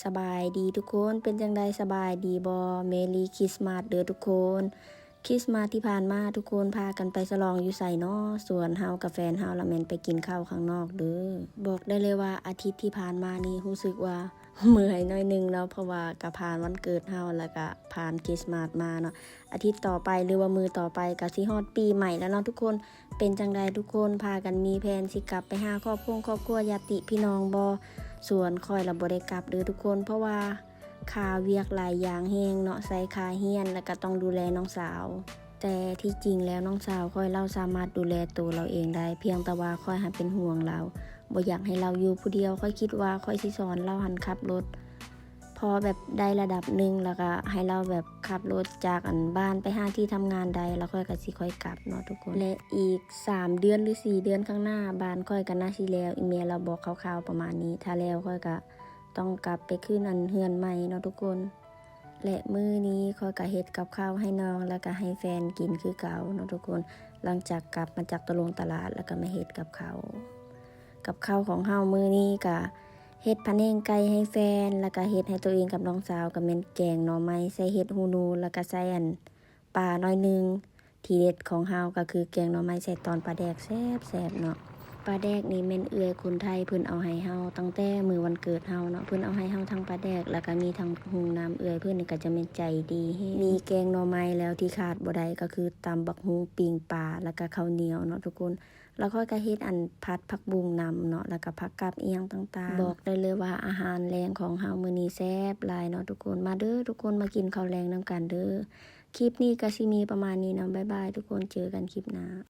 ສະບາຍດີທຸກຄົນ ເປັນຈັ່ງໃດ ສະບາຍດີບໍ່? ເມຣີຄຣິສມາສເດີທຸກຄົນ. ຄຣິສມາສທີ່ຜ່ານມາທຸກຄົນພາກັນໄປສະຫຼອງຢູ່ໃສເນາະ? ສ່ວນເຮົາກັບແຟນເຮົາລະແມ່ນໄປກິນເຂົ້າຂ້າງນອກເດີ. ບອກໄດ້ເລີຍວ່າອາທິດທີ່ຜ່ານມານີ້ຮູ້ສຶກວ່າເມື່ອຍໜ້ອຍໜຶ່ງເນາະ ເພາະວ່າກະຜ່ານວັນເກີດເຮົາ ແລ້ວກະຜ່ານຄຣິສມາສມາເນາະ. ອາທິດຕໍ່ໄປ ຫຼືວ່າມື້ຕໍ່ໄປກະຊິຮອດປີໃໝ່ແລ້ວເນາະທຸກຄົນ. ເປັນຈັ່ງໃດທຸກຄົນ ພາກັນມີແຜນຊິກັບໄປຫາຄອບຄົງຄອບຄົວ ຍາດຕິພີ່ນ້ອງບໍ່? ສ່ວນຂ້ອຍລະບໍ່ໄດ້ກັບເດີທຸກຄົນ ເພາະວ່າຄາວຽກຫຼາຍຢ່າງແຮງເນາະ ໃສ່ຄາຮຽນ ແລ້ວກະຕ້ອງດູແລນ້ອງສາວ. ແຕ່ທີ່ຈິງແລ້ວນ້ອງສາວຂ້ອຍລາວສາມາດດູແລໂຕລາວເອງໄດ້ ພຽງແຕ່ວ່າຂ້ອຍຫັ້ນເປັນຫ່ວງລາວ ບໍ່ຢາກໃຫ້ລາວຢູ່ຜູ້ດຽວ. ຂ້ອຍຄິດວ່າຂ້ອຍຊິສອນລາວຫັ້ນຂັບລົດ ພໍແບບໄດ້ລະດັບໜຶ່ງ ແລ້ວກະໃຫ້ລາວແບບຂັບລົດຈາກອັນບ້ານໄປຫາທີ່ທຳງານໄດ້ ແລ້ວຂ້ອຍກະຊິຄ່ອຍກັບເນາະທຸກຄົນ. ແລະອີກສາມເດືອນ ຫຼືສີ່ເດືອນຂ້າງໜ້າ ບ້ານຂ້ອຍກະໜ້າຊິແລ້ວ ອີ່ແມ່ລາວບອກຄ່າວໆປະມານນີ້. ຖ້າແລ້ວຂ້ອຍກະຕ້ອງກັບໄປຂຶ້ນອັນເຮືອນໃໝ່ເນາະທຸກຄົນ. ແລະມື້ນີ້ຂ້ອຍກະເຮັດກັບເຂົ້າໃຫ້ນ້ອງ ແລ້ວກະໃຫ້ແຟນກິນຄືເກົ່າເນາະທຸກຄົນ. ຫຼັງຈາກກັບມາຈາກຕະລົງຕະຫຼາດ ແລ້ວກະມາເຮັດກັບເຂົ້າ. ກັບເຂົ້າຂອງເຮົາມື້ນີ້ກະເຮັດພະແນງໄກ່ໃຫ້ແຟນ ແລ້ວກະເຮັດໃຫ້ໂຕເອງກັບນ້ອງສາວ ກະແມ່ນແກງໜໍ່ໄມ້ໃສ່ເຫັດຫູໜູ ແລ້ວກະໃສ່ອັນປາໜ້ອຍໜຶ່ງ. ທີເດັດຂອງເຮົາກະຄືແກງໜໍ່ໄມ້ໃສ່ຕອນປາແດກແຊບໆເນາະ. ປາແດກນີ້ແມ່ນເອື້ອຍຄົນໄທເພິ່ນເອົາໃຫ້ເຮົາຕັ້ງແຕ່ມື້ວັນເກີດເຮົາເນາະ. ເພິ່ນເອົາໃຫ້ເຮົາທັງປາແດກ ແລ້ວກະມີທັງບັກຫຸ່ງນຳ. ເອື້ອຍເພິ່ນນີ້ກະຈະແມ່ນໃຈດີແຮງ. ມີແກງໜໍ່ໄມ້ແລ້ວ ທີ່ຂາດບໍ່ໄດ້ກະຄືຕຳບັກຫຸ່ງ ປີ້ງປາ ແລ້ວກະເຂົ້າໜຽວເນາະທຸກຄົນ. ແລ້ວຂ້ອຍກະເຮັດອັນຜັດຜັກບຸ້ງນຳເນາະ ແລ້ວກະຜັກກັບອີ່ຫຍັງຕ່າງໆ. ບອກໄດ້ເລີຍວ່າອາຫານແລງຂອງເຮົາມື້ນີ້ແຊບຫຼາຍເນາະທຸກຄົນ. ມາເດີທຸກຄົນ ມາກິນເຂົ້າແລງນຳກັນເດີ. ຄລິບນີ້ກະຊິມີປະມານນີ້ເນາະ. ບາຍບາຍທຸກຄົນ ເຈີກັນຄລິບໜ້າ.